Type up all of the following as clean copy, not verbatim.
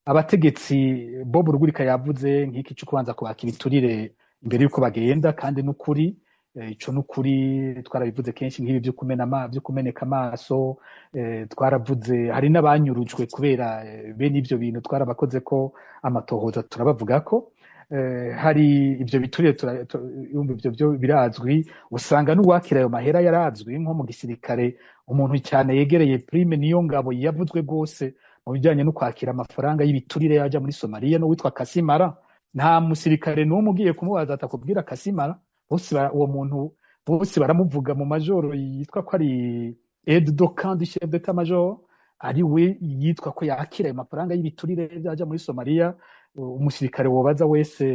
Abategetsi, Bob Rugurika yavuze nk'iki cyo kubanza kubaka ibiturire imbere y'uko bagenda, kandi n'ukuri, ico n'ukuri, twarabivuze kenshi, nk'ibi vyo kumena vyo kumeneka amaso, twaravuze hari n'abanyurujwe kubera bene ivyo bintu, twarabakoze ko amatohoza, turabavugako. Hari ivyo biturire, yumva ivyo byo birazwi, usanga n'uwakira ayo mahera yarazwi, nko mu gisirikare umuntu cyane yegereye Prime Niyongabo yavuzwe rwose mu bijyanye no kwakira amafaranga y'ibiturire yaja muri Somalia, n'uwitwa Kasimara. Nta musirikare n'umwe ugiye kumubaza atakubwira Kasimara. Bose uwo muntu bose baramuvuga, mu majoro yitwa ko ari aide de camp du chef d'état major, ari we yitwa ko yakira ayo mafaranga y'ibiturire byaja muri Somalia. Umusirikare wobaza wese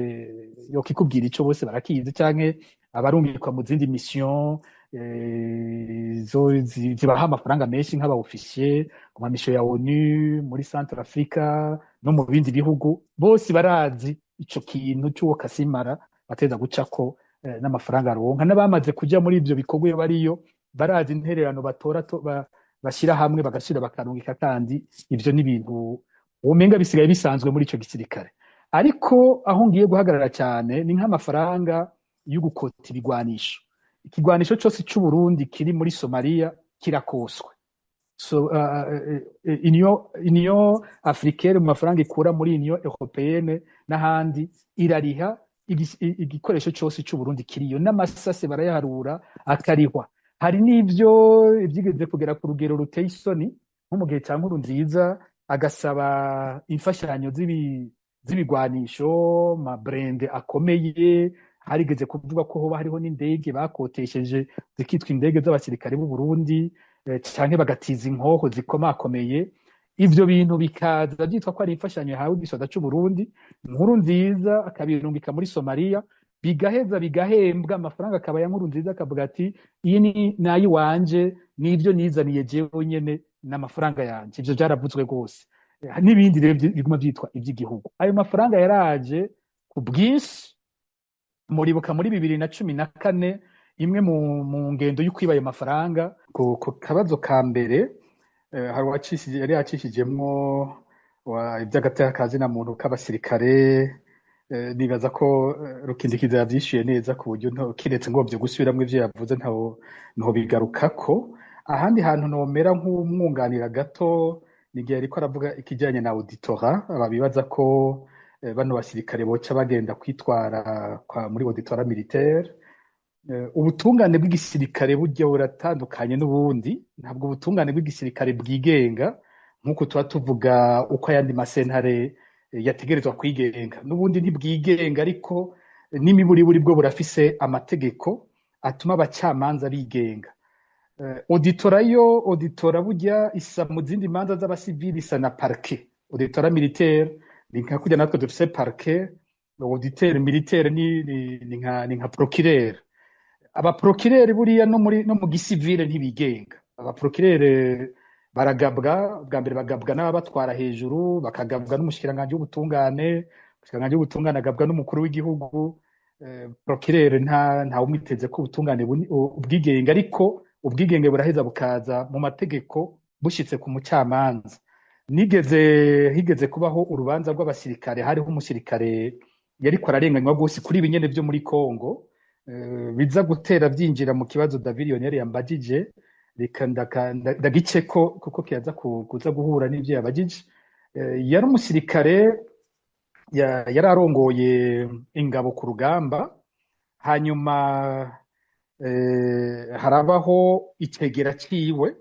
yokikubwira ico, bose barakizi, canke abarungikwa mu zindi mission zo zibaha amafaranga menshi, nk'aba officier ku ma mission ya ONU muri Central Africa no mu bindi bihugu, bose barazi ico kintu c'uwo Kasimara bateza gucako, n'amafaranga aronka. N'abamaze kuja muri ivyo bikorwa iyo bariyo barazi intererano batora bashyira hamwe, bagashira bakarungika, kandi ivyo ni ibintu womenga bisigaye bisanzwe muri ico gisirikare. Ariko aho ngiye guhagarara cyane ni nk'amafaranga yo gukota ibigwanisho. Ikigwanisho cose c'u Burundi kiri muri Somalia kirakoswe. So Union africaine, mu mafaranga ikura muri Union européenne n'ahandi, irariha igikoresho cose c'u Burundi kiriyo, n'amasase barayaharura akarihwa. Hari n'ivyo ivyigeze kugera ku rugero ruteye isoni, nko mu gihe ca Nkurunziza, agasaba imfashanyo z'ibigwanisho, ma blindés akomeye. Harigeze kuvuga ko hoba hariho n'indege bakotesheje zikitwa indege z'abasirikare b'u Burundi, canke bagatiza inkoho zikomakomeye. Ivyo bintu bikaza vyitwa ko ari imfashanyo yahawe igisoda c'u Burundi, Nkurunziza akabirungika muri Somalia, bigaheza bigahembwa, amafaranga akaba ya Nkurunziza, akavuga ati: "Iyi ni nayiwanje, nivyo nizaniye jewe nyene n'amafaranga yanje." Ivyo vyaravuzwe rwose. N'ibindi rero biguma vyitwa ivy'igihugu. Ayo mafaranga yaraje ku bwinshi. Muribuka muri 2014, imwe mu ngendo yo kwiba ayo mafaranga. Ku kabazo ka mbere, hari uwacishije, yari yacishijemwo ivy'agateka ka zina muntu k'abasirikare, nibaza ko Rukindikiza yavyishuye neza ku buryo kiretse ngo vyo gusubiramwo ivyo yavuze ntaho ntobigarukako. Ahandi hantu nomera nk'umwunganira gato ni igihe yariko aravuga ikijanye na auditorat, ababibaza ko bano basirikare boca bagenda kwitwara muri auditorat militaire. Ubutungane bw'igisirikare burya buratandukanye n'ubundi. Ntabwo ubutungane bw'igisirikare bwigenga nk'uko tuba tuvuga uko ayandi masentare yategerezwa kwigenga. N'ubundi ntibwigenga, ariko n'imiburiburi bwo burafise amategeko atuma abacamanza bigenga. Auditorat yo, auditorat burya isa mu zindi manza z'abasivili, isa na parquet. Auditorat militaire ni nka kurya natwe dufise parquet. Auditeur militaire ni nka procureur. Abaprocureur buriya no mu gisivile ntibigenga. Abaprocureur baragabwa. Bwa mbere bagabwa n'ababatwara hejuru, bakagabwa n'umushikiranganji w'ubutungane, umushikiranganji w'ubutungane agabwa n'umukuru w'igihugu. Procureur nta umwiteze ko ubutungane ubwigenge, ariko ubwigenge buraheza bukaza mu mategeko bushitse ku mucamanza. Nigeze higeze kubaho urubanza rw'abasirikare, hariho umusirikare yariko ararenganywa rwose kuri ibi nyene vyo muri Congo, biza gutera vyinjira mu kibazo David Lionel yambajije. Reka ndagiceko kuko kiyaza kuza guhura n'ivyo yabajije. Yari umusirikare yari arongoye ingabo ku rugamba, hanyuma harabaho icegera ciwe,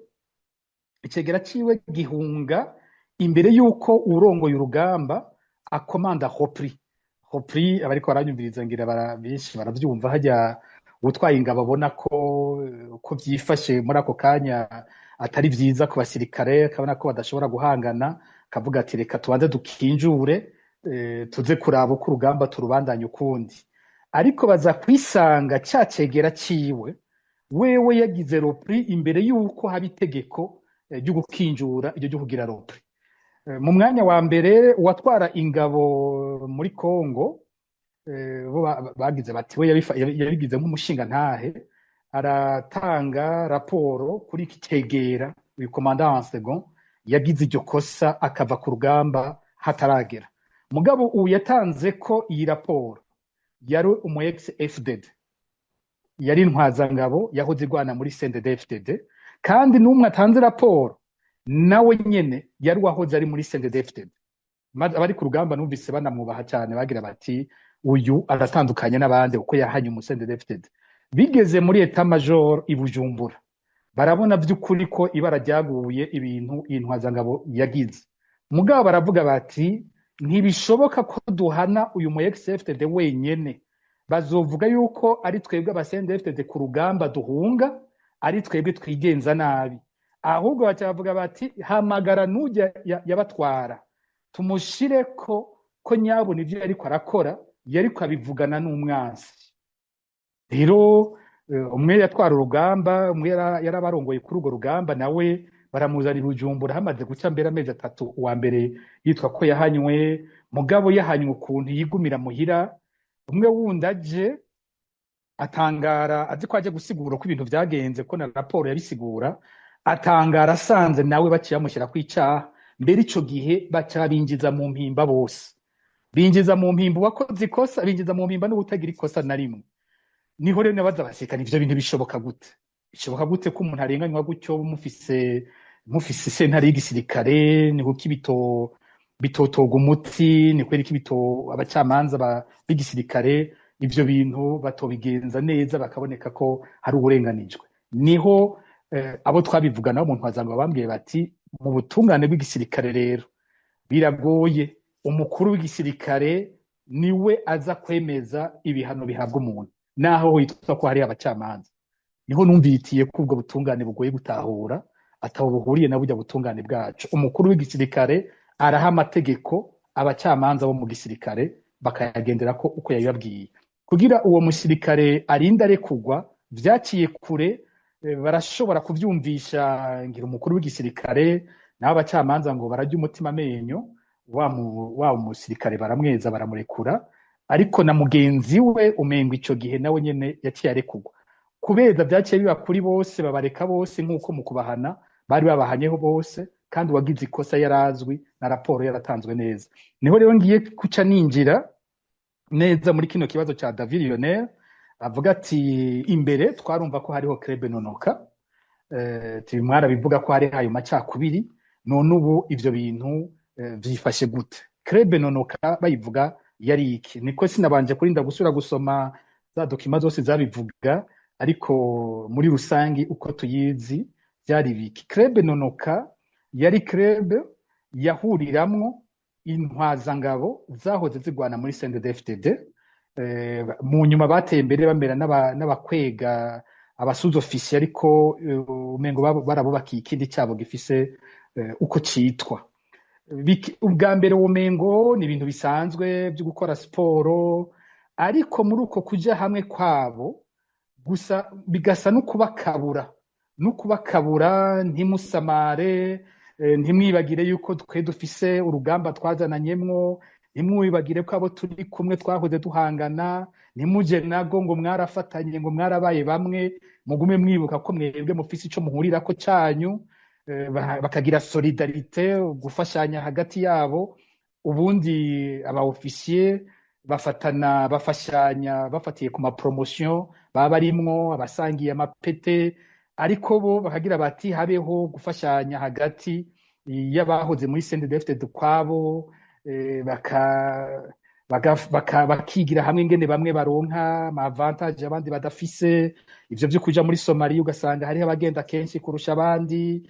icegera ciwe gihunga imbere y'uko urongoye urugamba akomanda repli. Repli, abariko baranyumviriza ngira benshi baravyumva, hajya utwaye ingabo abona ko vyifashe muri ako kanya atari vyiza ku basirikare, akabona ko badashobora guhangana, akavuga ati: "Reka tubanze dukinjure, tuze kuraba uko urugamba turubandanya ukundi." Ariko baza kwisanga ca cegera ciwe wewe yagize repli imbere y'uko haba itegeko ryo gukinjura, iryo ryo kugira repli. Mu mwanya wa mbere uwatwara ingabo muri Congo, bo bagize bati we yabigize nk'umushingantahe, aratanga raporo kuri iki cegera, uyu commandant en second yagize iryo kosa akava ku rugamba. hataragera. Mugabo ubu yatanze ko iyi raporo yari umu ex FDD, yari intwazangabo yahoze igwana muri CNDD-FDD, kandi n'umwe atanze raporo nawe nyene yari wahoze ari muri CNDD-FDD. Abari ku rugamba numvise banamwubaha cyane, bagira bati uyu aratandukanye n'abandi kuko yahanye umu CNDD-FDD. Bigeze muri état major i Bujumbura, barabona by'ukuri ko ibara ryaguye ibintu iyi ntwazangabo yagize. Mugabo baravuga bati ntibishoboka ko duhana uyu mu ex-FDD wenyene, bazovuga yuko ari twebwe aba CNDD-FDD ku rugamba duhunga, ari twebwe twigenza nabi. Ahubwo baca bavuga bati hamagara n'ujya yabatwara tumushire ko nyabona ibyo yariko arakora yariko abivugana n'umwansi. Rero umwe yatwara urugamba, umwe yarabarongoye kuri urwo rugamba, nawe baramuzanira Bujumbura hamaze guca mbere amezi 3. Uwa mbere yitwa ko yahanywe, mugabo yahanywe ukuntu yigumira muhira. Umwe wundi aje atangara, azi ko aje gusigura ko ibintu vyagenze, ko na raporo yabisigura, atangara asanze nawe baciye bamushyira kw'icaha. Mbere ico gihe baca binjiza mu mpimba bose, binjiza mu mpimba uwakoze ikosa, binjiza mu mpimba n'uwutagira ikosa na rimwe. Niho rero nabaza abasirikare, ivyo bintu bishoboka gute? Bishoboka gute ko umuntu arenganywa gutyo mufise sentare y'igisirikare? Ni kuki bitotoga umuti? Ni kubera iki abacamanza b'igisirikare ivyo bintu batobigenza neza, bakaboneka ko hari uburenganijwe? Niho abo twabivugana umuntu wazanga bambwiye bati mu butungane bw'igisirikare rero biragoye, umukuru w'igisirikare niwe aza kwemeza ibihano bihabwa umuntu naho witwa ko hari abacamanza. Niho numvitiye ko ubwo butungane bugoye gutahura, atabo buhuriye na burya butungane bwacu. Umukuru w'igisirikare araha amategeko abacamanza bo mu gisirikare, bakayagendera ko uko yabibabwiye. Kugira uwo musirikare arinda arekugwa vyaciye kure, barashobora kuvyumvisha ngira umukuru w'igisirikare naho abacamanza ngo barajya umutima amenyo, wa musirikare baramweza baramurekura, ariko na mugenzi we umengo ico gihe nawe nyene yaciye arekugwa. Kubeza vyaciye biba kuri bose, babareka bose nk'uko mu kubahana bari babahanyeho bose, kandi uwagize ikosa yarazwi na raporo yaratanzwe neza. Niho rero ngiye kuca ninjira neza muri kino kibazo ca David Lionel, avuga ati imbere twarumva ko hariho Club Nonoka, mwarabivuga ko hari ayo macakubiri, none ubu ivyo bintu vyifashe gute? Club Nonoka bayivuga yari iki? Niko sinabanje kurinda gusubira gusoma za dokima zose zabivuga, ariko muri rusangi uko tuyizi byari biki? Club Nonoka yari club yahuriramwo intwazangabo zahoze zigwana muri CNDD-FDD. Mu nyuma bateye imbere bamera n'abakwega abasuzofisiye, ariko umengo barabubakiye ikindi cyabo gifise uko citwa. Ubwa mbere umengo ni ibintu bisanzwe byo gukora siporo, ariko muri uko kuja hamwe kwabo gusa bigasa n'ukubakabura, ntimusamare, ntimwibagire yuko twe dufise urugamba twazananyemwo, ntimwibagire ko abo turi kumwe twahoze duhangana, ntimuje nago ngo mwarafatanye ngo mwarabaye bamwe, mugume mwibuka ko mwebwe mufise ico muhurirako canyu. Bakagira solidarite, gufashanya hagati yabo. Ubundi aba officier bafatana, bafashanya bafatiye ku ma promotion baba barimwo, abasangiye amapete, ariko bo bakagira bati habeho gufashanya hagati y'abahoze muri CNDD-FDD kwabo, bakigira hamwe ingene bamwe baronka ama avantage abandi badafise. Ivyo vyo kuja muri Somalia ugasanga hariho abagenda kenshi kurusha abandi,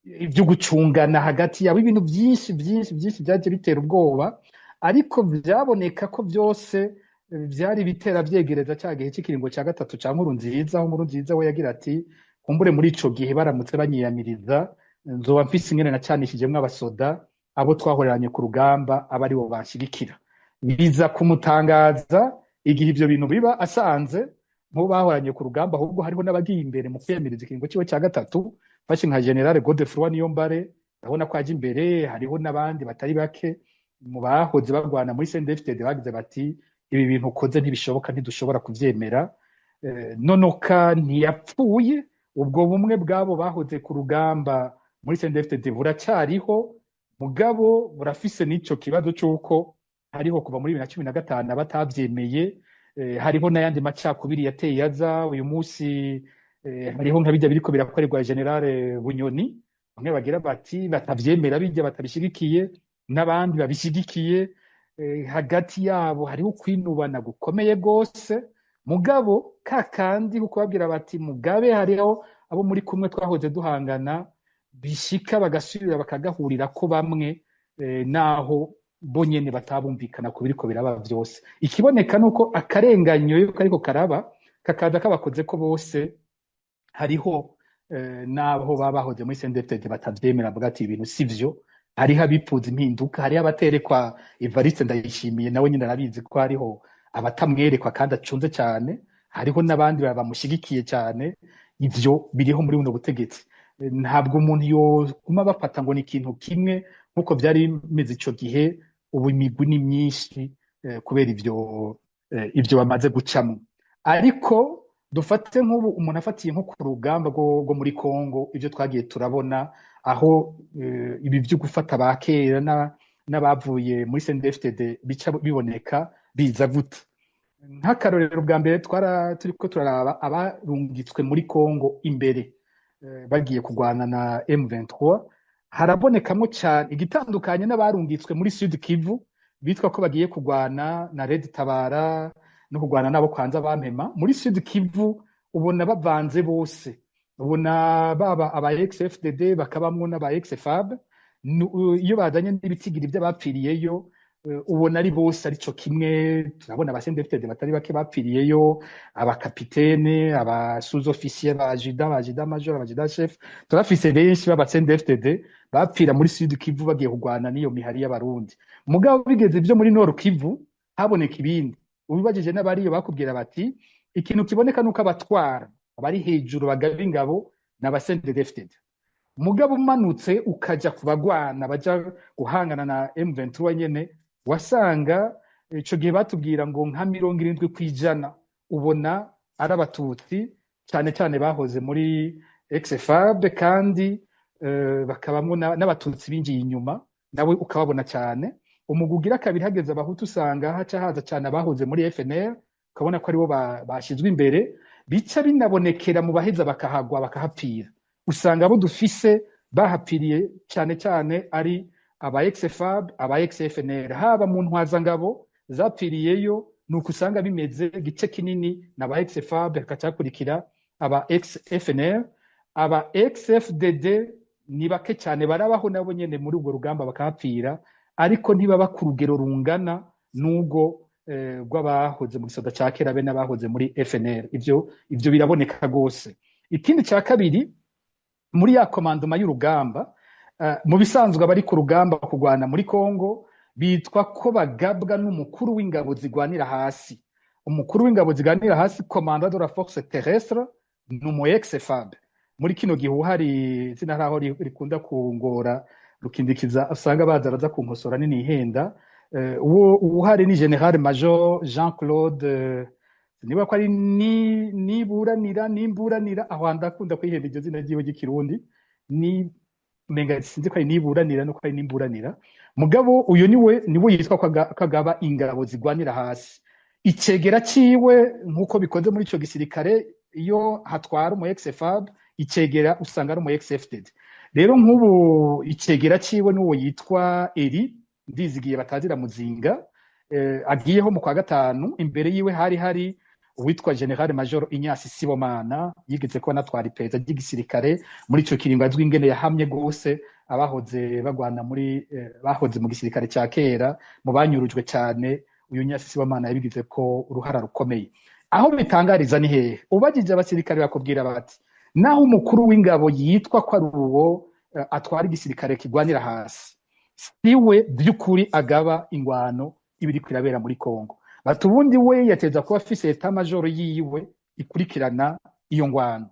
ivyo gucungana hagati yabo, ibintu byinshi byinshi byinshi byaje bitera ubwoba, ariko byaboneka ko byose byari bitera vyegereza ca gihe c'ikiringo ca gatatu ca Nkurunziza, aho Nkurunziza we yagira ati kumbure muri ico gihe baramutse banyiyamiriza nzoba mfise ingene nacanishijemwo abasoda abo twahoreranye ku rugamba aba aribo banshigikira. Biza kumutangaza igihe ivyo bintu biba asanze mu bahoranye ku rugamba, ahubwo hariho n'abagiye imbere mu kwiyamiriza ikiringo ciwe ca gatatu, fashe nka General Godefroid Niyombare, urabona ko aje imbere, hariho n'abandi batari bake mu bahoze barwana muri CNDD-FDD bagize bati ibi bintu ukoze ntibishoboka, ntidushobora kuvyemera. Nonoka ntiyapfuye, ubwo bumwe bwabo bahoze ku rugamba muri CNDD-FDD buracyariho, Mugabo burafise n'ico kibazo c'uko hariho kuva muri 2015 abatavyemeye, hariho n'ayandi macakubiri yateye aza uyu munsi, hariho nka bijya biriko birakorerwa Général Bunyoni, bamwe bagira bati batavyemera, bijya batabishigikiye, n'abandi babishigikiye. Hagati yabo hariho kwinubana gukomeye gose. Mugabo ka kandi kuko babwira bati mugabe hariho abo muri kumwe twahoze duhangana, bishika bagasubira bakagahurira ko bamwe, naho bo nyene batabumvikana ku biriko biraba vyose. Ikiboneka nuko akarenganyo iyo kariko karaba kakaza kabakoze ko bose, hariho n'aho baba bahoze muri CNDD-FDD batavyemera, bavuga ati ibintu sivyo. Hariho abipfuza impinduka, hariho abaterekwa Evariste Ndayishimiye, nawe nyine arabizi ko hariho abatamwerekwa kandi acunze cyane, hariho n'abandi bamushigikiye cyane. Ivyo biriho muri buno butegetsi. Ntabwo umuntu yoguma bafata ngo ni ikintu kimwe nk'uko vyari bimeze ico gihe. Ubu imigwi ni myinshi, kubera ivyo bamaze gucamwo. Ariko dufate nk'ubu umuntu afatiye nko ku rugamba rwo muri Kongo, ivyo twagiye turabona aho, ibi vyo gufata ba kera n'abavuye muri CNDD-FDD bica biboneka biza gute. Nk'akarorero, bwa mbere twara turiko turaraba abarungitswe muri Kongo imbere, bagiye kurwana na M23, harabonekamo cyane igitandukanye n'abarungitswe muri Sud Kivu bitwa ko bagiye kurwana na Red Tabara no kurwana nabo kwanza bampema. Muri Sud Kivu ubona bavanze bose, ubona baba aba ex-FDD bakabamwo n'aba ex-FAB. Iyo bazanye n'ibitigiri by'abapfiriyeyo, ubona ari bose arico kimwe. Turabona aba CNDD-FDD batari bake bapfiriyeyo, abakapitene, aba sous-officier, ba adjudant, ba adjudant major, aba adjudant chef. Turafise benshi b'aba CNDD-FDD bapfira muri Sud Kivu bagiye kurwana n'iyo mihari y'Abarundi. Mugabo bigeze ibyo muri Nord Kivu haboneka ibindi. Ubibajije n'abariyo bakubwira bati ikintu kiboneka nuko abatwara abari hejuru bagaba ingabo n'aba CNDD-FDD. Mugabo umanutse ukaja ku bagwana baja guhangana na M23 nyene, wasanga ico gihe batubwira ngo nka 70% ubona ari Abatutsi, cyane cyane bahoze muri ex-FAB, kandi bakabamwo n'Abatutsi binjiye inyuma, nawe ukababona cyane. Umugwi ugira kabiri, hageze Abahutu, usanga haca haza cyane abahoze muri FNL, ukabona ko aribo bashizwe imbere. Bica binabonekera mu baheza bakahagwa bakahapfira, usanga abo dufise bahapfiriye cyane cyane ari aba ex-FAB, aba ex-FNL, haba mu ntwazangabo zapfiriyeyo nuko usanga bimeze, gice kinini na aba ex-FAB, hakacakurikira aba ex-FNL. Aba ex-FDD ni bake cyane, barabaho nabo nyene muri urwo rugamba bakahapfira, ariko ntibaba ku rugero rungana n'ubwo rw'abahoze mu gisoda ca kera be n'abahoze muri FNL. Ivyo biraboneka rwose. Ikindi cya kabiri, muri ya commandement y'urugamba, mu bisanzwe abari ku rugamba kurwana muri Kongo bitwa ko bagabwa n'umukuru w'ingabo zigwanira hasi. Umukuru w'ingabo zigwanira hasi, commandant de la force terrestre, ni umu ex-FAB. Muri kino gihe uhari izina ntaho rikunda kungora rukindikiza, usanga baza baza kunkosora nini ihenda, uwo uhari ni Général Major Jean Claude, niba ko ari ni niburanira nimburanira, aho ndakunda kwihenda iryo zina ryiwe ry'ikirundi, ni menga sinzi ko ari niburanira no ko ari nimburanira. Mugabo uyu niwe yitwa kagaba ingabo zigwanira hasi. Icegera ciwe, nkuko bikoze muri ico gisirikare, iyo hatwara umu ex-FAB, icegera usanga ari umu ex-FDD. Rero nk'ubu icegera ciwe n'uwo yitwa Eri Ndizigiye batazira Muzinga, agiyeho mu kwa gatanu. Imbere yiwe hari uwitwa Général Major Ignace Sibomana, yigeze kuba natwara iperereza ry'igisirikare muri ico kiringo, azwi ingene yahamye gose abahoze bagwana muri bahoze mu gisirikare ca kera, mu banyurujwe cyane uyu Ignace Sibomana yabigize ko uruhara rukomeye. Aho bitangariza ni hehe? Ubagije abasirikare bakubwira bati naho umukuru w'ingabo yitwa ko ari uwo atwara igisirikare kigwanira hasi, siwe by'ukuri agaba ingwano ibiri kwirabera muri Kongo. Bati ubundi we yateza kuba afise état major yiwe ikurikirana iyo ngwano.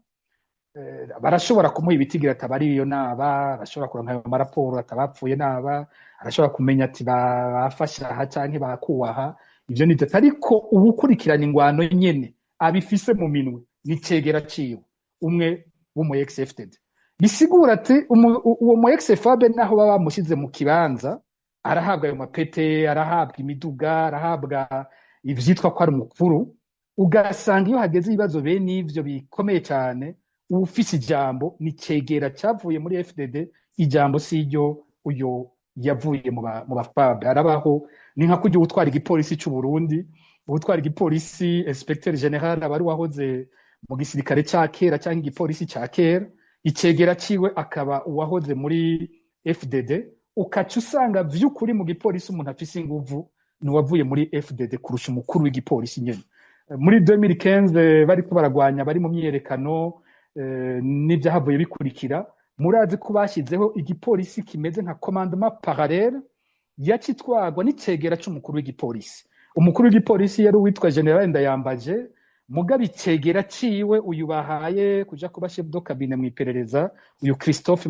Barashobora kumuha ibitigira atabari iyo naba, arashobora kuronka ayo maraporo atabapfuye naba, arashobora kumenya ati bafashe aha canke bakubaha, ivyo nivyo. Ariko uwukurikirana ingwano nyene abifise mu minwe ni cegera ciwe umwe w'umu ex-FDD. Bisigura ati uwo mu ex-FAB naho baba bamushyize mu kibanza, arahabwa ayo mapete, arahabwa imiduga, arahabwa ivyitwa ko ari umukuru. Ugasanga iyo hageze ibibazo bene ivyo bikomeye cyane, uwufise ijambo ni cegera cavuye muri FDD, ijambo si iryo uyo yavuye mu ba FAB. Arabaho ni nka kurya utwara igipolisi c'u Burundi, utwara igipolisi, inspecteur général, aba ari wahoze mu gisirikare ca kera cyangwa igipolisi ca kera, icegera ciwe akaba uwahoze muri FDD. Ukaca usanga vy'ukuri mu gipolisi umuntu afise inguvu ni uwavuye muri FDD kurusha umukuru w'igipolisi nyene. Muri 2015 bariko baragwanya, bari mu myiyerekano, n'ivyahavuye bikurikira, murazi ko bashyizeho igipolisi kimeze nka commandement parallèle yacitwagwa n'icegera c'umukuru w'igipolisi. Umukuru w'igipolisi yari uwitwa Général Ndayambaje, mugabo icegera ciwe, uyu bahaye kuja kuba chef de cabinet mw'iperereza, uyu Christophe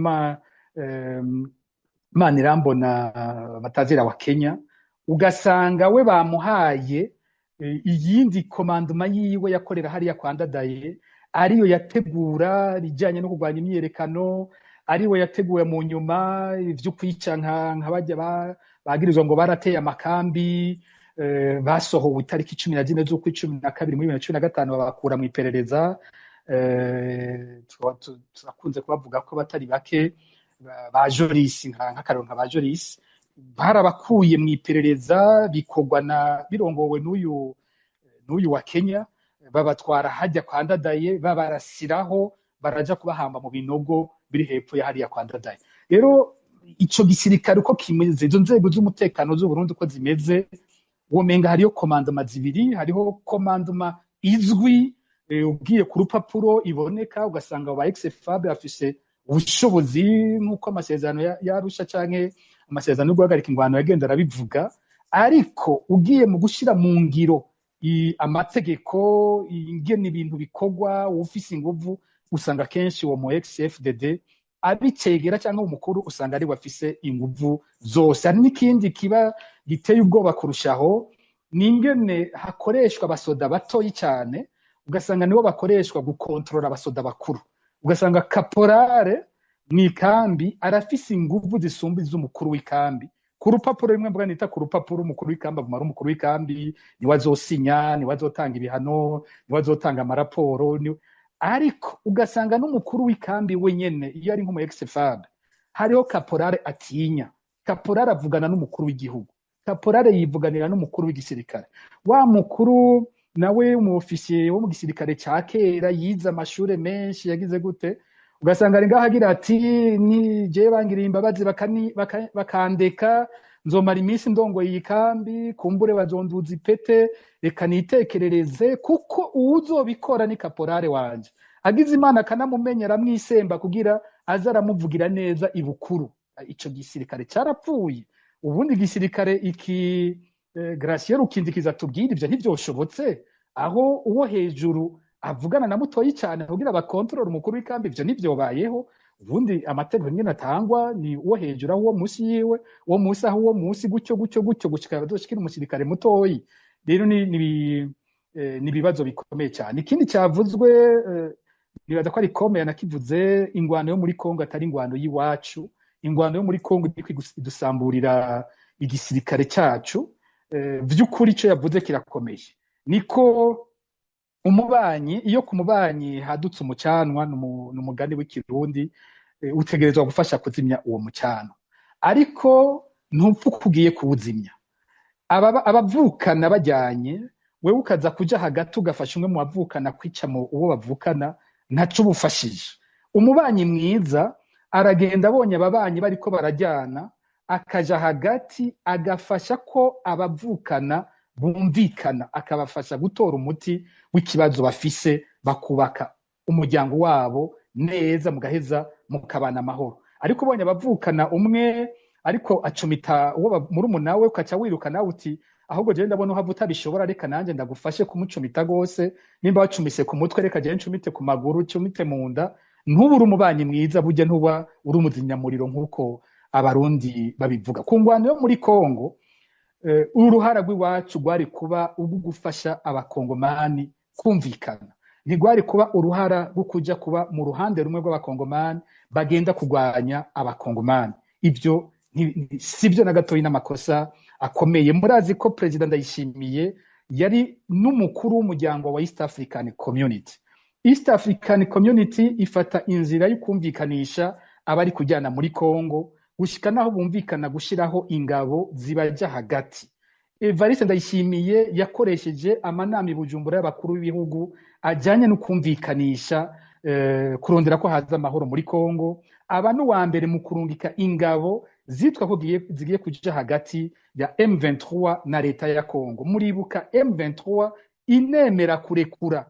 Manirambona batazira wa Kenya, ugasanga we bamuhaye iyindi commandement yiwe yakorera hariya kwa Ndadaye, ariyo yategura ibijyanye no kurwanya imyiyerekano, ariwe yateguye mu nyuma ivyo kwica nka bajya bagirizwa ngo barateye amakambi, basohowe itariki 14 z'ukwa 12 muri 2015, babakura mu iperereza. Turakunze kubavuga ko batari bake, ba Joris, nk'akarero nka ba Joris, barabakuye mu iperereza, bikorwa na birongowe n'uyu wa Kenya, babatwara hajya kwa Ndadaye, babarasiraho, baraja kubahamba mu binogo biri hepfo ya hariya kwa Ndadaye. Rero ico gisirikare uko kimeze, izo nzego z'umutekano z'u Burundi uko zimeze, womenga hariyo commandement zibiri. Hariho commandement izwi, ugiye ku rupapuro iboneka, ugasanga abo ba ex-FAB bafise ubushobozi nk'uko amasezerano ya Arusha canke amasezerano yo guhagarika ingwano yagenda arabivuga, ariko ugiye mu gushira mu ngiro amategeko, ingene ibintu bikorwa, ufise inguvu, usanga kenshi uwo mu ex-FDD abicegera cyangwa umukuru, usanga ari we afise inguvu zose. Hari n'ikindi kiba giteye ubwoba kurushaho, ni ingene hakoreshwa abasoda batoyi cyane, ugasanga nibo bakoreshwa gukontorora abasoda bakuru. Ugasanga caporal mw'ikambi arafise inguvu zisumba iz'umukuru w'ikambi ku rupapuro rimwe. Mvuga nita ku rupapuro, umukuru w'ikambi aguma ari umukuru w'ikambi, niwe azosinya, niwe azotanga ibihano, niwe azotanga amaraporo. Ariko ugasanga n'umukuru w'ikambi wenyene, iyo ari nk'umu ex-FAB, hariho caporal atinya. Caporal avugana n'umukuru w'igihugu, caporal yivuganira n'umukuru w'igisirikare. Wa mukuru nawe umu officier wo mu gisirikare ca kera, yize amashure menshi, yagize gute, ugasanga ari ngaho agira ati: "Ni jewe bangiriye imbabazi bakandeka, nzomara iminsi ndongoye iyi kambi, kumbure bazonduza ipete, reka nitekerereze, kuko uwuzobikora ni caporal wanje." Agize Imana akanamumenyera, amwisemba kugira aze aramuvugira neza ibukuru. Ico gisirikare carapfuye. Ubundi igisirikare iki, Gratien Rukindikiza tubwire, ivyo ntivyoshobotse, aho uwo hejuru avugana na mutoyi cyane kugira bakontorore umukuru w'ikambi? Ivyo ntivyobayeho. Ubundi amategeko nyene atangwa ni uwo hejuru aho uwo munsi yiwe, uwo munsi aho uwo munsi, gutyo gutyo gutyo, gushika bazoshikira umusirikare mutoyi. Rero ni ibibazo bikomeye cyane. Ikindi cyavuzwe, nibaza ko ari kome yanakivuze, ingwano yo muri Kongo atari ingwano y'iwacu. Ingwano yo muri Kongo iriko idusamburira igisirikare cyacu. Vy'ukuri ico yavuze kirakomeye. Niko umubanyi, iyo ku mubanyi hadutse umucanwa, ni umugani w'ikirundi, utegerezwa gufasha kuzimya uwo mucanwa, ariko ntupfa uko ugiye kuwuzimya. Abavukana bajyanye, wewe ukaza kuja hagati ugafasha umwe mu bavukana kwica mu uwo bavukana, ntaco uba ufashije. Umubanyi mwiza aragenda abonye ababanyi bariko barajyana, akaja hagati agafasha ko abavukana bumvikana, akabafasha gutora umuti w'ikibazo bafise, bakubaka umuryango wabo neza, mugaheza mukabana amahoro. Ariko ubonye abavukana, umwe ariko acumita uwo murumuna we, ukaca wiruka nawe uti: "Ahubwo jewe ndabona uhava utabishobora, reka nanjye ndagufashe kumucumita gose. Nimba wacumise ku mutwe, reka jewe ncumite ku maguru, ncumite mu nda." Ntubure umubanyi mwiza, burya ntuba uri umuzimyamuriro nk'uko Abarundi babivuga. Ku ngwano yo muri Kongo, uruhara rw'iwacu rwari kuba ubwo gufasha Abakongomani kumvikana. Ntigwari kuba uruhara rwo kuja kuba mu ruhande rumwe rw'Abakongomani bagenda kurwanya Abakongomani. Ivyo sibyo na gatoyi, n'amakosa akomeye. Murazi ko Perezida Ndayishimiye yari n'umukuru w'umuryango wa East African Community. East African Community ifata inzira yo kumvikanisha abari kujyana muri Congo, gushika naho bumvikana gushiraho ingabo zibaja hagati. Evariste Ndayishimiye yakoresheje amanama i Bujumbura y'abakuru b'ibihugu ajyanye no kumvikanisha, kurondera ko haza amahoro muri Congo. Aba n'uwa mbere mu kurungika ingabo zitwa ko zigiye kuja hagati ya M23 na leta ya Congo. Muribuka M23 inemera kurekura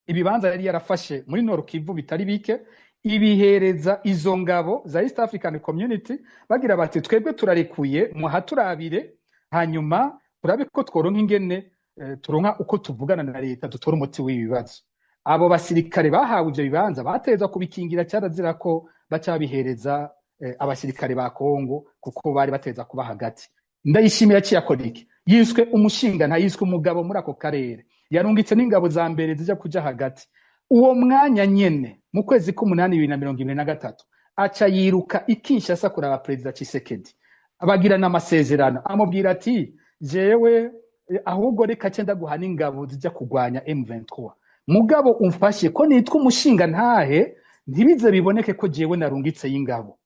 ibibanza yari yarafashe muri Nord Kivu bitari bike, ibihereza izo ngabo za East African Community, bagira bati: "Twebwe turarekuye, muhaturabire, hanyuma turabe ko tworonka ingene turonka uko tuvugana na leta, dutora umuti w'ibibazo." Abo basirikare bahawe ivyo bibanza batezwa kubikingira. Cyarazira ko baca babihereza abasirikare ba Kongo, kuko bari bateza kuba hagati. Ndayishimira yaciye akora iki? Yiswe umushinga ntayiswe umugabo muri ako karere, yarungitse n'ingabo za mbere zija kuja hagati. Uwo mwanya nyene, mu kwezi k'umunani 2023, aca yiruka i Kinshasa kuraba Perezida Tshisekedi, bagirana amasezerano. Amubwira ati: "Jewe ahubwo reka ce ndaguha n'ingabo zijya kurwanya M23, mugabo umfashe ko nitwa umushinga ntahe, ntibize biboneke ko jewe narungitse y'ingabo.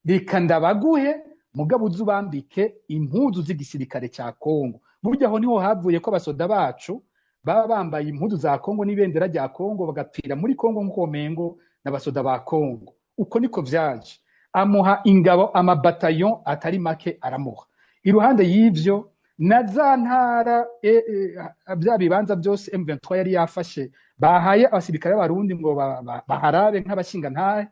Reka ndabaguhe, mugabo uze ubambike impuzu z'igisirikare cya Kongo." Burya aho niho havuye ko abasoda bacu baba bambaye impuzu za Kongo n'ibendera rya Kongo, bagapfira muri Kongo nk'uko mengo n'abasoda ba Kongo. Uko niko vyaje. Amuha ingabo, amabataillon atari make aramuha. Iruhande y'ivyo, na za ntara, bya bibanza byose M23 yari yafashe, bahaye abasirikare b'Abarundi ngo baharabe nk'abashinga ntahe,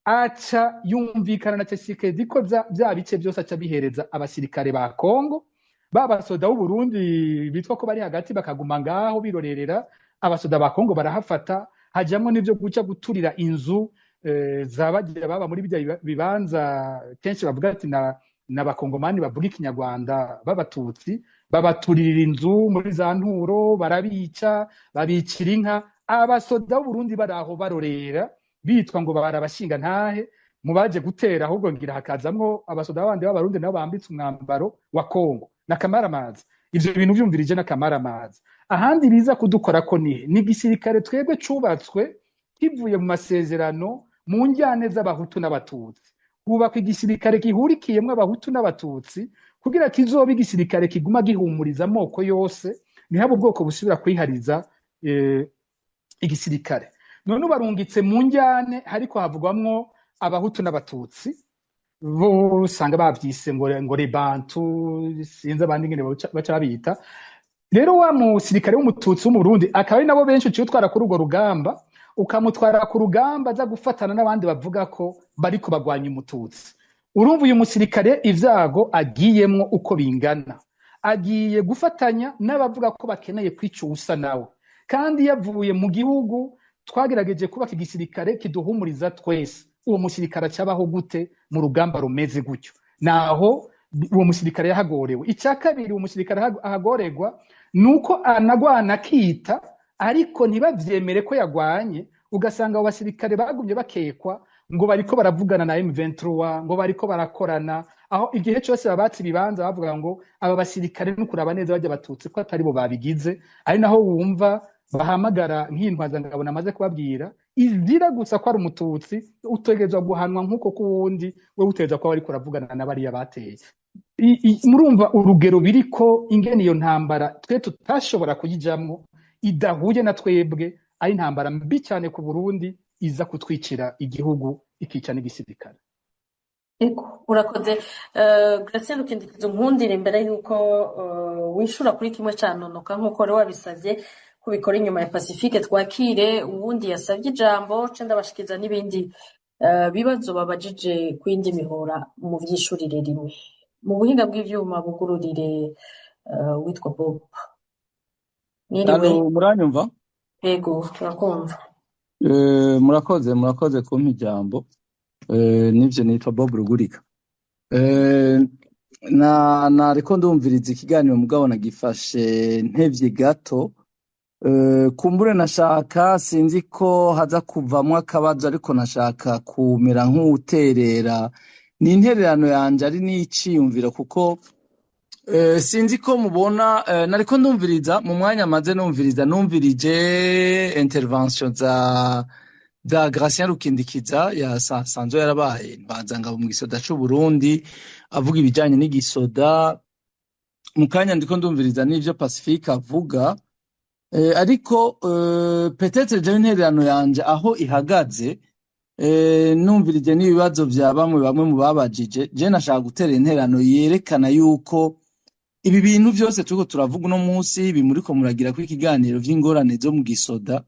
aca yumvikana na Tshisekedi ko bya bice byose aca bihereza abasirikare ba Kongo. Ba basoda b'u Burundi bitwa ko bari hagati bakaguma ngaho birorerera, abasoda ba Kongo barahafata. Hajamwo n'ivyo guca guturira inzu zabagira baba muri bijya bibanza. Kenshi bavuga ati na n'Abakongomani bavuga Ikinyarwanda b'Abatutsi, babaturira inzu muri za Nturo, barabica, babicira inka. Abasoda b'u Burundi bari aho barorera, bitwa ngo barabashinga ntahe mu baje gutera. Ahubwo ngira hakazamwo abasoda bandi b'Abarundi nabo bambitse umwambaro wa Kongo. N'akamaramaza ivyo bintu vyumvirije, n'akamaramaza. Ahandi biza kudukora ko nihe? Ni igisirikare twebwe cubatswe kivuye mu masezerano mu njyane z'Abahutu n'Abatutsi, hubakwa igisirikare gihurikiyemwo Abahutu n'Abatutsi, kugira kizobe igisirikare kiguma gihumuriza amoko yose, ntihabe ubwoko busubira kwihariza igisirikare. None ubarungitse mu njyane hariko havugwamwo Abahutu n'Abatutsi, bo usanga bavyise ngo rebantu, sinzi abandi ingene baca babita. Rero wa musirikare w'Umututsi w'Umurundi, akaba ari nabo benshi uciye utwara kuri urwo rugamba, ukamutwara ku rugamba aza gufatana n'abandi bavuga ko bariko bagwanya Umututsi. Urumva uyu musirikare ivyago agiyemwo uko bingana? Agiye gufatanya n'abavuga ko bakeneye kwica uwusa nawe, kandi yavuye mu gihugu twagerageje kubaka igisirikare kiduhumuriza twese. Uwo musirikare acabaho gute mu rugamba rumeze gutyo? Naho uwo musirikare yahagorewe. Icya kabiri uwo musirikare ahagorerwa ni uko anagwana akita, ariko ntibavyemere ko yagwanye. Ugasanga abo basirikare bagumye bakekwa ngo bariko baravugana na M23, ngo bariko barakorana. Aho igihe cyose babatse ibibanza, bavuga ngo aba basirikare nukuraba neza bajya Abatutsi ko atari bo babigize. Ari naho wumva bahamagara nk'intwazangabo namaze kubabwira, izira gusa ko ari Umututsi: "Utegerezwa guhanwa nk'uko k'uwundi, we utegerezwa kuba bariko uravugana na bariya bateye." Murumva urugero biriko, ingene iyo ntambara twe tutashobora kuyijamwo, idahuye na twebwe, ari intambara mbi cyane ku Burundi, iza kutwicira igihugu, ikica n'igisirikare. Ego, urakoze. Gratien Rukindikizo, nkundire imbere yuko wishura kuri kimwe ca Nonoka nk'uko wari wabisavye kubikora inyuma ya Pacifique, twakire uwundi yasavye ijambo, ce ndabashikiza n'ibindi bibazo babajije ku yindi mihora, mu vyishurire rimwe. Mu buhinga bw'ivyuma bugururire witwa Bob. Mwiriwe. Alo, muranyumva? Ego, turakumva. Murakoze, murakoze kumpa ijambo. Nivyo, nitwa Bob Rugurika. Na nariko ndumviriza ikiganiro, mugabo nagifashe ntevye gato. Kumbure nashaka, sinzi ko haza kuvamwo akabazo, ariko nashaka kumera nk'uwuterera. Ni intererano yanje ari n'iciyumviro, kuko sinzi ko mubona, nariko ndumviriza mu mwanya maze numviriza, numvirije intervention za Gratien Rukindikiza ya sanzwe yarabaye mbanzangabo mu gisoda c'u Burundi, avuga ibijanye n'igisoda. Mu kanya ndiko ndumviriza n'ivyo Pacifique avuga, ariko peut-être jewe intererano yanje aho ihagaze, numvirije n'ibibazo vya bamwe bamwe mu babajije, je nashaka gutera intererano yerekana yuko ibi bintu vyose turiko turavuga uno munsi, ibi muriko muragira ko ikiganiro vy'ingorane zo mu gisoda,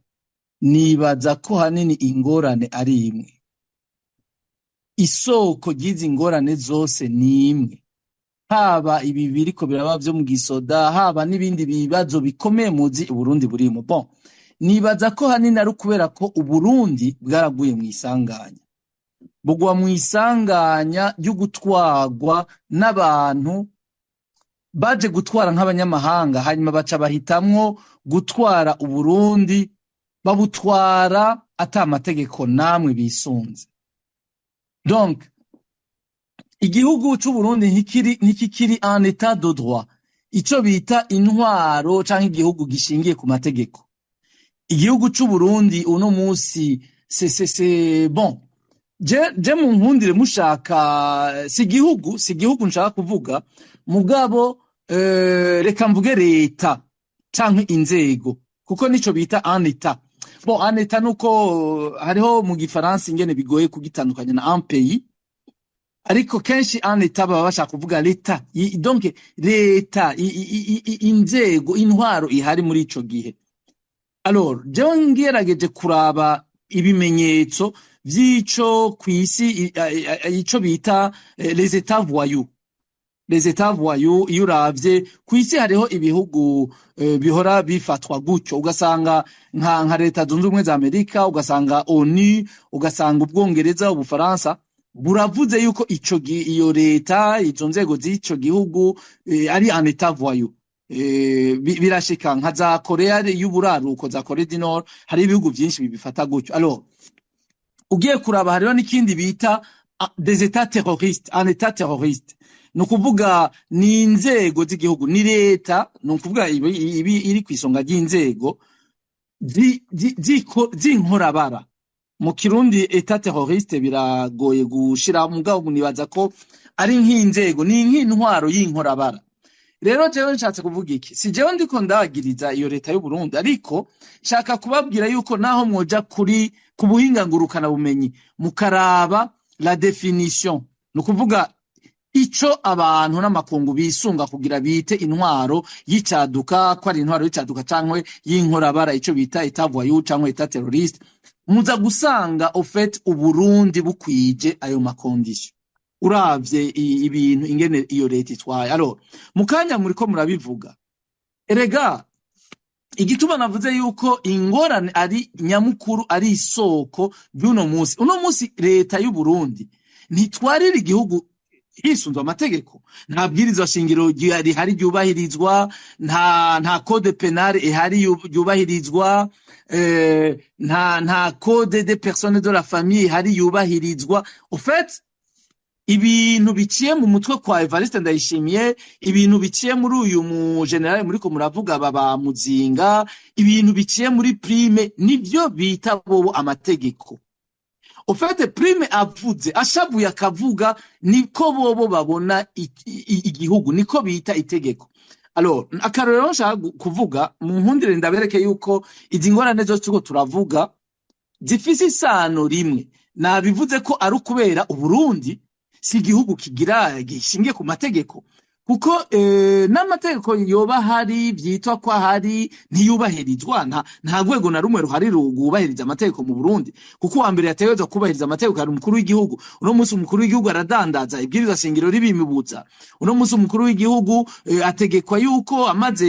nibaza ko hanini ingorane ari imwe. Isoko ry'izi ngorane zose ni imwe, haba ibi biriko biraba vyo mu gisoda, haba n'ibindi bibazo bikomeye muzi Uburundi burimo. Bon, nibaza ko hanini ari ukubera ko Uburundi bwaraguye mw'isanganya, bugwa mw'isanganya ryo gutwarwa n'abantu baje gutwara nk'abanyamahanga, hanyuma baca bahitamwo gutwara Uburundi, babutwara ata amategeko namwe bisunze. Donc igihugu c'Uburundi ntikikiri en état de droit, ico bita intwaro canke igihugu gishingiye ku mategeko. Igihugu c'Uburundi uno musi c'est bon, je mu nkundire mushaka, si igihugu nshaka kuvuga, mugabo reka mvuge leta canke inzego, kuko nico bita un état. Bon, un état nuko hariho mu gifaransa ingene bigoye kugitandukanya na un pays, ariko kenshi un état baba bashaka kuvuga leta. Donc leta, inzego, intwaro ihari muri ico gihe. Alors jewe ngerageje kuraba ibimenyetso vy'ico kw'isi ico bita les états voyous. Les états voyous, iyo uravye kw'isi hariho ibihugu bihora bifatwa gutyo, ugasanga nka Leta Zunze Ubumwe za Amerika, ugasanga ONU, ugasanga Ubwongereza, Ubufaransa buravuze yuko ico iyo leta, izo nzego z'ico gihugu ari un état voyou. Birashika nka za Korea y'uburaruko, za Corée du Nord, hari ibihugu vyinshi bibifata gutyo. Alors ugiye kuraba hariho n'ikindi bita des états terroristes, un état terroriste. Ni ukuvuga ni inzego z'igihugu, ni leta, ni ukuvuga ibi iri kw'isonga ry'inzego z'inkorabara. Mu Kirundi état terroriste biragoye gushira, mugabo nibaza ko ari nk'inzego, ni nk'intwaro y'inkorabara. Rero jewe nshatse kuvuga iki? Si jewe ndiko ndagiriza iyo leta y'u Burundi, ariko nshaka kubabwira yuko naho mwoja kuri ku buhinga ngurukana bumenyi mukaraba la définition, ni ukuvuga ico abantu n'amakungu bisunga kugira bite intwaro y'icaduka ko ari intwaro y'icaduka cankwe y'inkorabara, ico bita état voyou cankwe état terroriste, muza gusanga au fait Uburundi bukwije ayo ma conditions, uravye ibintu ingene iyo leta itwaye. Alors mu kanya muriko murabivuga, erega igituma navuze yuko ingorane ari nyamukuru, ari isoko ry'uno musi, uno musi leta y'u Burundi ntitwarira igihugu hisunzwe amategeko. Nta bwirizwa shingiro rihari ryubahirizwa, nta code pénal ihari yubahirizwa, nta code des personnes de la famille ihari yubahirizwa. Au fait ibintu biciye mu mutwe kwa Evariste Ndayishimiye, ibintu biciye muri uyu mu général muriko muravuga baba Muzinga, ibintu biciye muri Prime, nivyo bita bobo amategeko. Au fait Prime avuze ashavuye akavuga, niko bobo babona igihugu, niko bita itegeko. Alors akarorero nshaka kuvuga, mu nkundire ndabereke yuko izi ngorane zose turiko turavuga zifise isano rimwe. Nabivuze ko ari ukubera Uburundi si igihugu kigira gishingiye ku mategeko, kuko n'amategeko yoba hari vyitwa ko ahari ntiyubahirizwa. Nta rwego na rumwe ruhari rwubahiriza amategeko mu Burundi, kuko uwa mbere yategerezwa kubahiriza amategeko ari umukuru w'igihugu. Uno munsi umukuru w'igihugu aradandaza, ibwirizwa shingiro ribimibuza. Uno munsi umukuru w'igihugu ategekwa yuko amaze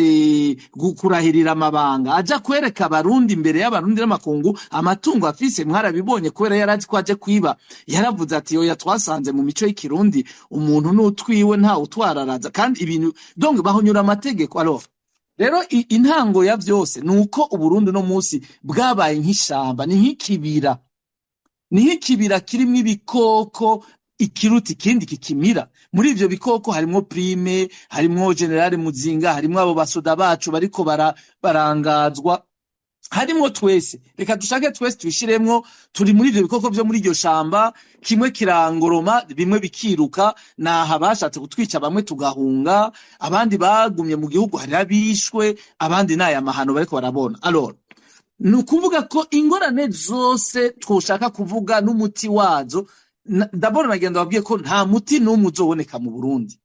kurahirira amabanga aja kwereka Abarundi, imbere y'Abarundi n'amakungu, amatungo afise. Mwarabibonye, kubera yarazi ko aje kwiba, yaravuze ati: "Oya, twasanze mu mico y'ikirundi umuntu n'utwiwe nta utwararaza." Kandi ibintu donc bahonyura amategeko. Alors Rero intango ya vyose ni uko Uburundi no munsi bwabaye nk'ishamba, ni nk'ikibira, ni nk'ikibira kirimwo ibikoko, ikiruta ikindi kikimira. Muri ivyo bikoko harimwo Prime, harimwo General Muzinga, harimwo abo basoda bacu bariko barangazwa, harimwo twese. Reka dushake twese twishiremwo, turi muri ivyo bikoko vyo muri iryo shamba. Kimwe kirangoroma, bimwe bikiruka. Naha bashatse kutwica, bamwe tugahunga, abandi bagumye mu gihugu, hari abishwe, abandi n'aya mahano bariko barabona. Alors, ni ukuvuga ko ingorane zose twoshaka kuvuga n'umuti wazo, d'abord nagenda babwiye ko nta muti n'umwe uzoboneka mu Burundi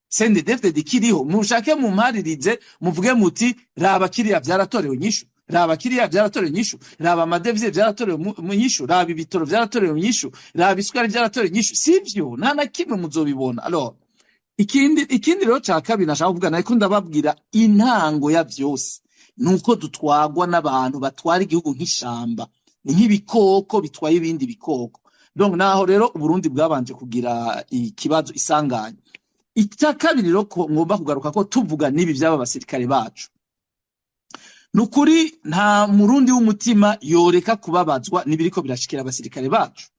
CNDD-FDD ikiriho. Mushake mumparirize, muvuge muti: "Raba kiriya vyaratorewe inyishu, raba kiriya vyaratorewe inyishu, raba ama devises vyaratorewe mu nyishu, raba ibitoro vyaratorewe inyishu, raba isukari vyaratorewe inyishu." Sivyo, nta na kimwe muzobibona. Alors, ikindi rero ca kabiri nashaka kuvuga, nariko ndababwira intango ya vyose nuko dutwagwa n'abantu batwara igihugu nk'ishamba, ni nk'ibikoko bitwaye ibindi bikoko. Donc naho rero Uburundi bwabanje kugira ikibazo, isanganya. Icya kabiri rero ko ngomba kugaruka ko tuvuga n'ibi by'aba basirikare bacu, ni ukuri nta Murundi w'umutima yoreka kubabazwa n'ibiriko birashikira abasirikare bacu.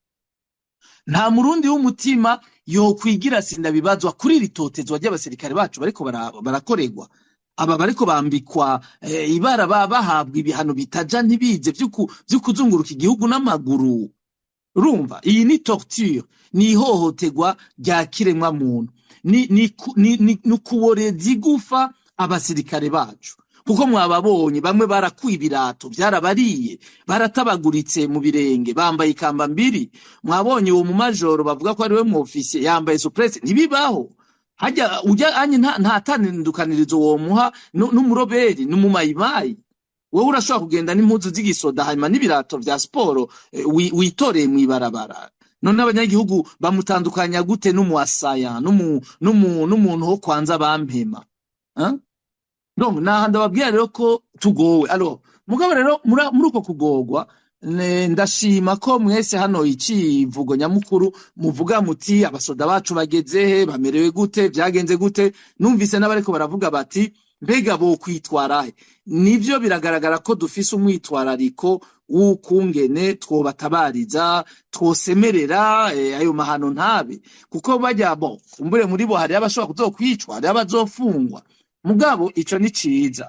Nta Murundi w'umutima yokwigira sindabibazwa kuri iri totezwa ry'abasirikare bacu bariko barakorerwa. Aba bariko bambikwa ibara, bahabwa ibihano bitaja ntibize vyo kuzunguruka igihugu n'amaguru. Urumva, iyi ni torture, ni ihohoterwa rya kiremwa muntu, ni kuboreza igufa abasirikare bacu, kuko mwababonye bamwe barakuye ibirato byarabariye, baratabaguritse mu birenge, bambaye ikamba mbiri. Mwabonye uwo mu majoro bavuga ko ari we mu ofisiye yambaye souplesse, ntibibaho. Hajya ujya anye nta tandukanirizo womuha n'umuroberi n'umumayimayi. Wowe urashobora kugenda n'impuzu z'igisoda, hanyuma n'ibirato vya siporo witoreye mw'ibarabara. None abanyagihugu bamutandukanya gute n'umuasaya n'umuntu wo kwanza bampema, hein? Donc naha ndababwira rero ko tugowe. Alors, mugabo rero muri uko kugorwa, ndashima ko mwese hano icivugo nyamukuru muvuga muti: "Abasoda bacu bageze he? Bamerewe gute? Vyagenze gute?" Numvise n'abariko baravuga bati: "Mbega bo kwitwara he?" Nivyo, biragaragara ko dufise umwitwarariko w'ukungene twobatabariza, twosemerera ayo mahano ntabe, kuko bajya bo kumbure muri bo hariyo abashobora kuzokwicwa, hariyo abazofungwa. Mugabo ico ni ciza.